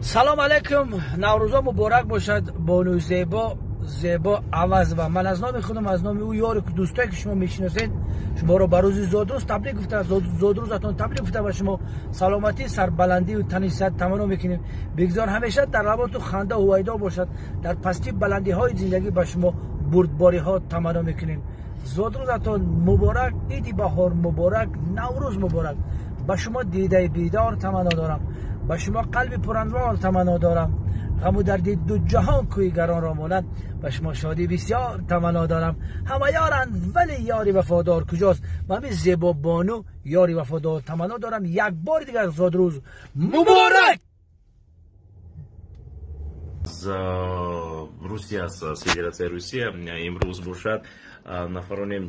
Салом алейкум, Наврӯзо муборак бошад, бону Зебо, Зебо Авазова. Ман аз номи худам, аз номи ӯ ёре дӯстое ки шумо мешиносед, шуморо ба рӯзи зодрӯз табрик гуфта, зодрӯзатон табрик гуфта, ба шумо саломатӣ, сарбаландӣ ва тани сиҳат таманно мекунем. Бигзор ҳамеша дар лаботу ханда ҳувайдо бошад, дар пастии баландиҳои зиндагӣ ба шумо бурдбориҳо таманно мекунем. Зодрӯзатон муборак, иди баҳор муборак, Наврӯз муборак. Ба шумо дидаи бедор таманно дорам, ба шумо қалби пуранвор таманно дорам, ғаму дарди ду ҷаҳон кӯйгаронро монанд, ба шумо шодӣ бисёр таманно дорам. Ҳама ёранд, вале ёри вафодор куҷост? Ба ҳамин Зебо бону ёри вафодор таманно дорам. Як бори дигар зодрӯз муборак. Аз Русия, аз Федератсияи Русия имрӯз бошад нафароне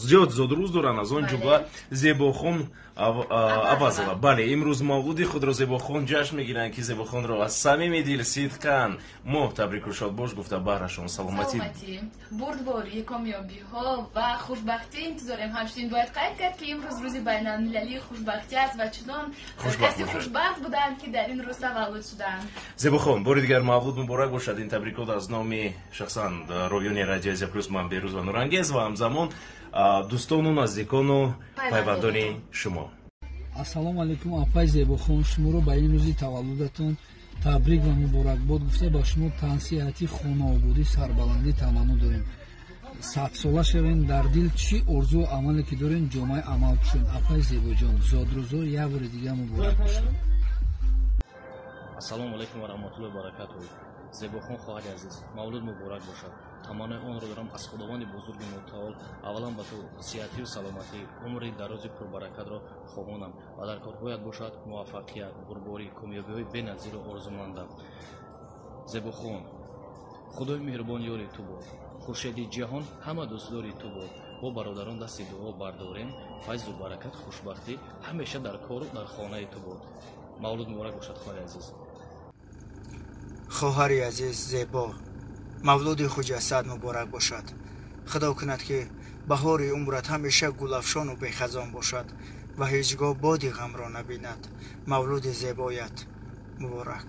зиёд зодрӯз доранд, аз он ҷумла Зебохон Авазова. Бале, имрӯз мавлуди худро Зебохон ҷашн мегиранд, ки Зебохонро аз самими дил сидқан мо табрику шодбош гуфта, баҳрашон саломатӣ, бурдборӣ, комёбиҳо ва хушбахтӣ интизорем. Ҳамчунин бояд қайд кард, ки имрӯз рӯзи байналмилалии хушбахтӣ аст ва чунон касе хушбахт буданд, ки дар ин рӯз таваллуд шуданд. Зебохон, бори дигар мавлуд муборак бошад. Ин табрикот аз номи шахсан ровиёни Радио Азия Плюс, ман Берӯз ва Нурангез, ва ҳамзамон дӯстону наздикону пайвандони шумо. Ассалому алайкум, апай Зебохон, шуморо ба ин рӯзи таваллудатон табрик ва муборакбод гуфта, ба шумо тансиҳатӣ, хонаободӣ, сарбаландӣ таманно дорем. Садсола шавем, дар дил чӣ орзуу амале ки дорем, ҷомаи амал кушем. Апай Зебоҷон, зодрӯзо як бори дига муборак бошад. Ассалому алайкум ва раҳматуллоҳи ва баракатуҳ. Зебохон хоҳари азиз, мавлуд муборак бошад. Таманнои онро дорам аз Худованди бузурги мутаол аввалан ба ту сиҳатию саломатӣ, умри дарози пурбаракатро хоҳонам ва дар корҳоят бошад муваффақият, бурборӣ, комёбиҳои беназирро орзумандам. Зебохон, Худои меҳрубон ёри ту бод, хуршеди ҷаҳон ҳама дӯстдори ту бод. Бо бародарон дасти дуо бардорем, файзу баракат, хушбахтӣ ҳамеша дар кору дар хонаи ту бод. Мавлуд муборак бошад, хоҳари азиз. Хоҳари азиз Зебо, мавлуди хуҷастат муборак бошад. Худо кунад, ки баҳори умрат ҳамеша гулафшону бехазон бошад ва ҳеҷ гоҳ боди ғамро набинад. Мавлуди зебоят муборак.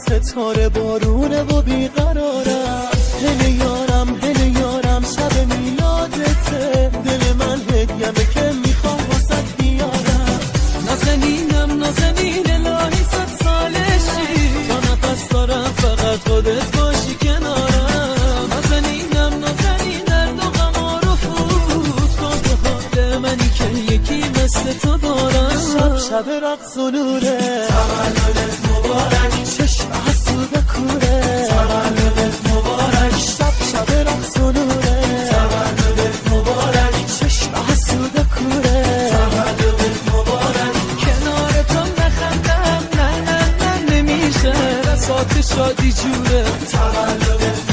ستاره بارونه و بیقرارم. هل یارم، هل یارم، شب میلادته، دل من هدیمه که میخوام واسط بیارم. نازنینم، نازنین الهی صد سالشی، تا نفس دارم فقط خودت باشی کنارم. نازنینم، نازنین درد و غم رو فوت کن، به حال منی که یکی مثل تو دارم. شب شب رقص و نوره، تولدت مبارک، چشم حسود کوره، تولدت مبارک. شب شب رقص و نوره، تولدت مبارک، چشم حسود کوره، تولدت مبارک. کنارتون نخندم، نه نه نه نمیشه، بساط شادی جوره، تولدت